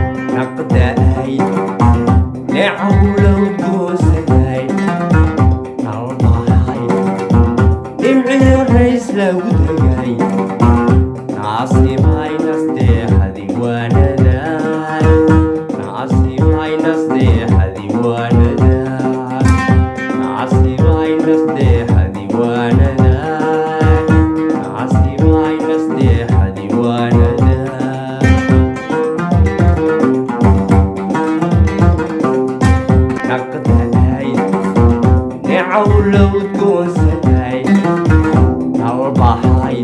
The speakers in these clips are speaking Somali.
Naqdaay necawlow goosanay nalbahay dhimciyo rays lagu degay naasibay nasteexadi waanadaay naasibay nasteexadi waanadaay naasibay nasteexadi waanadaay naasibay nasteexadi waanadaay. Naqdaay necawlow goosanay nalbahay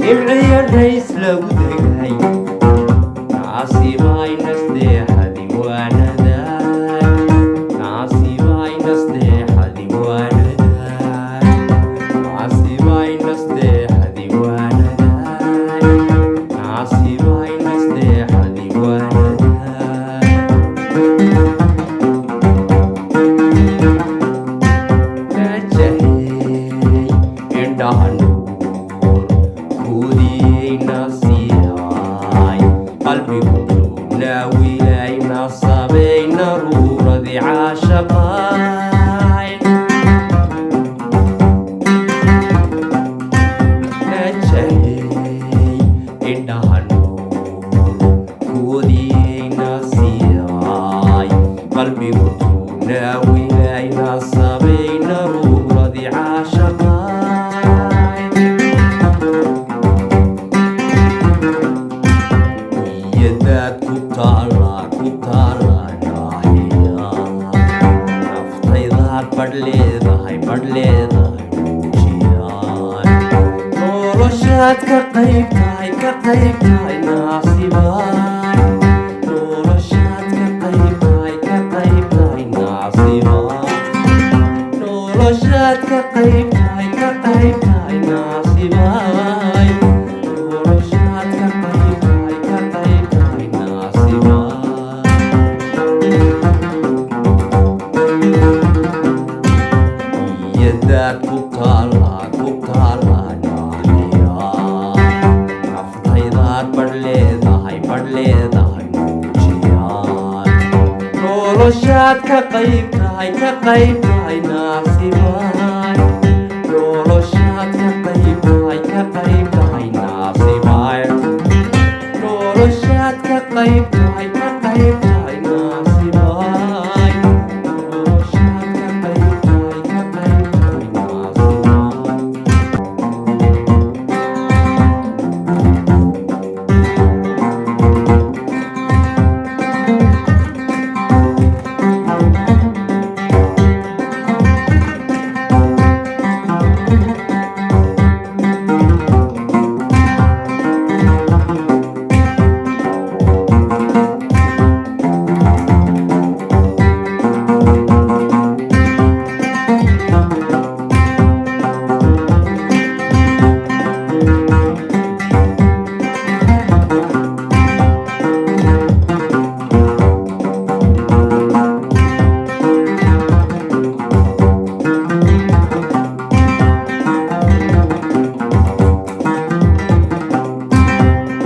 dhimciyo rays lagu degay naasibay nasteexadi waanadaay naasibay nasteexadi waanadaay naasibay nasteexadi waanadaay naasibay nasteexadi waanadaay. Najahey indhaha nuur kuudiyey nasiyaay qalbigu naawilay nasabay naruuradii caashaqay. Najahey indhaha nuur kuudiyey nasiyaay qalbigu naawilay nasabay naruuradii caashaqay. Niyadaad ku taala ku taala naaxiya naftaydaad badh leedahay badh leedahay muujiyaan noloshaad ka qayb tahay ka qayb tahay naasibaan noloshaad ka qayb tahay ka qayb tahay naasibaan noloshaad ka qayb tahay ka qayb tahay naasibaan noloshaad ka qayb tahay ka qayb tahay naasibaan. Niyadaad ku taala naaxiya naftaydaad badh leedahay badh leedahay muujiyaan noloshaad ka qayb tahay ka qayb tahay naasibaan noloshaad ka qayb tahay ka qayb tahay naasibaan noloshaad ka qayb tahay ka qayb tahay naasibaan noloshaad ka qayb tahay ka qayb tahay naasibaan.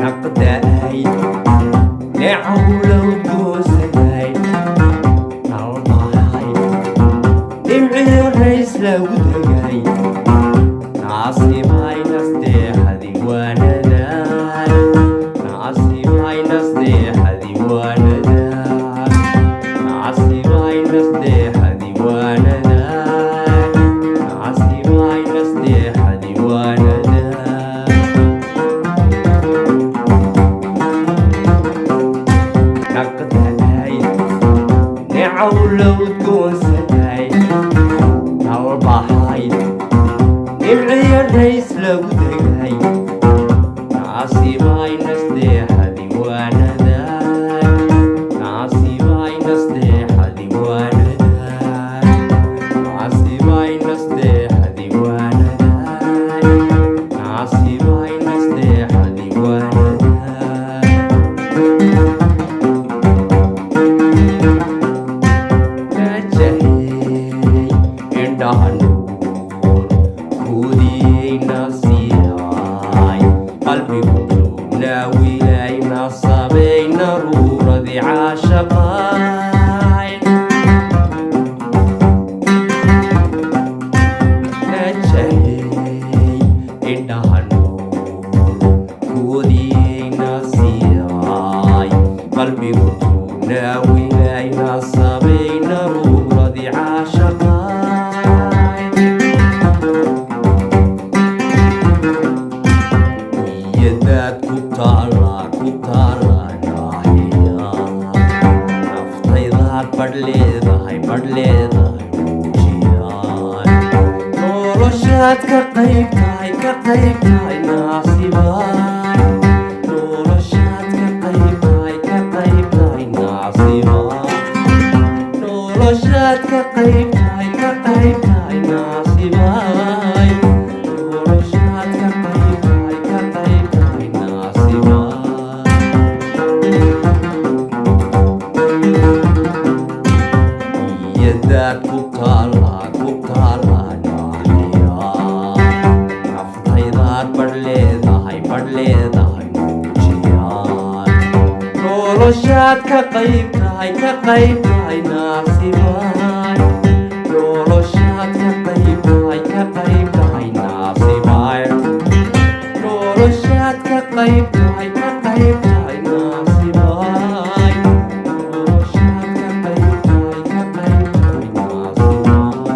Naqdaay necawlow goosanay nalbahay dhimciyo rays lagu degay naasibay nasteexadi waanadaay naasibay nasteexadi waanadaay naasibay nasteexadi waanadaay naasibay nasteexadi waanadaay. Rays lagu degay, nasiibay nasteexadi waanaday, nasiibay nasteexadi waanaday, nasiibay nasteexadi waanaday, nasiibay nasteexadi waanaday. Najahey indhaha nuur kuudiyey nasiyaay, qalbigu naawilay nasabay naruuradii caashaqay. Najahey indhaha nuur kuudiyey nasiyaay, qalbigu naawilay nasabay naruuradii caashaqay. Niyadaad ku taala, ku taala naaxiya, naftaydaad badh leedahay, badh leedahay muujiyaan. Noloshaad ka qayb tahay, ka qayb tahay naasibaan. Noloshaad ka qayb tahay, ka qayb tahay naasibaan. Noloshaad ka qayb tahay, ka qayb tahay naasibay. Noloshaad ka qayb tahay, ka qayb tahay naasibay. Niyadaad ku taala, ku taala naaxiya, naftaydaad badh leedahay, badh leedahay muujiyaan. Noloshaad ka qayb tahay, ka qayb tahay naasibay. Noloshaad ka qayb tahay, ka qayb tahay naasibay. Noloshaad ka qayb tahay, ka qayb tahay naasibay. Noloshaad ka qayb tahay, ka qayb tahay naasibay.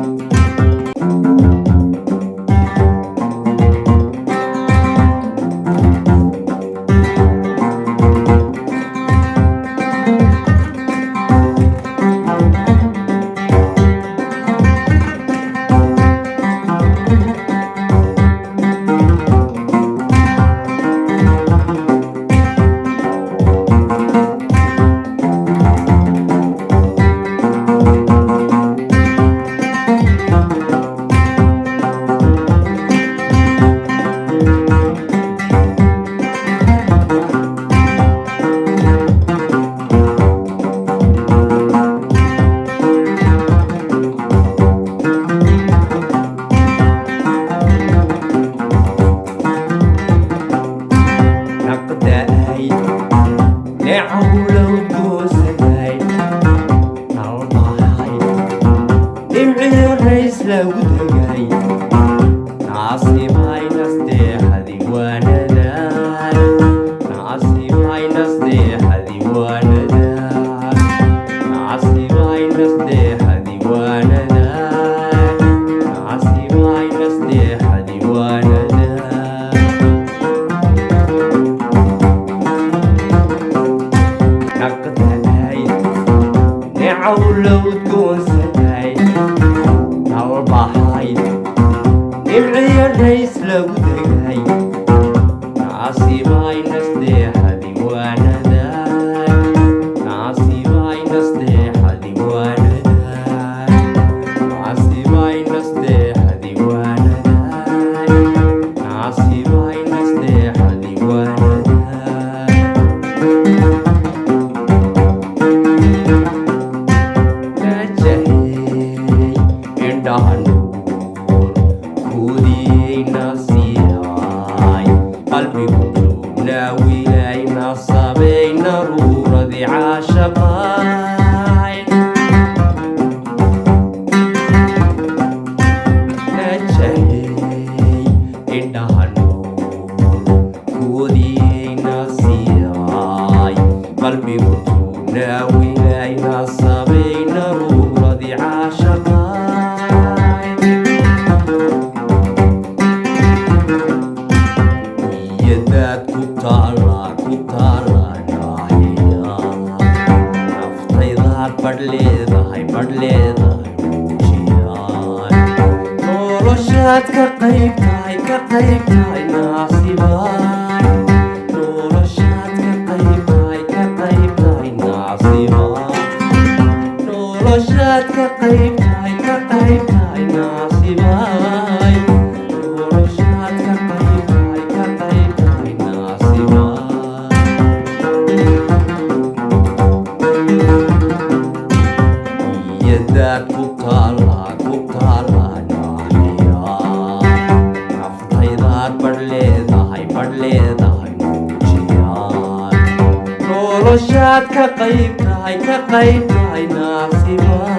Naqdaay necawlow goosanay, nalbahay nimciyo rays lagu degay, naasibay nasteexadi waanaday, naasibay nasteexadi waanaday, naasibay nasteexadi waanaday, naasibay nasteexadi waanaday. Naqdaay necawlow goonsanay, nalbahay nimciyo rays lagu degay, naasibay nasteexadi waanaday, naasibay nasteexadi waanaday, naasibay nasteexadi waanaday, naasibay nasteexadi waanaday. Najahey indhaha nuur kuudiyey nasiyaay, qalbigu naawilay nasabay naruuradii caashaqay. Najahey indhaha nuur kuudiyey nasiyaay, qalbigu naawilay nasabay naruuradii caashaqay. Niyadaad ku taala, ku taala naaxiya, naftaydaad badh leedahay, badh leedahay muujiyaan. Noloshaad ka qayb tahay, ka qayb tahay naasibaay. Noloshaad ka qayb tahay, ka qayb tahay naasibaay. Noloshaad ka qayb tahay, ka qayb tahay naasibaay. Noloshaad ka qayb tahay, ka qayb tahay naasibaay. Iyadaad ku taala, ku taala naaxiyaa. Naftaydaad badh leedahay, badh leedahay muujiyaan. Noloshaad ka qayb tahay, ka qayb tahay naasibaay.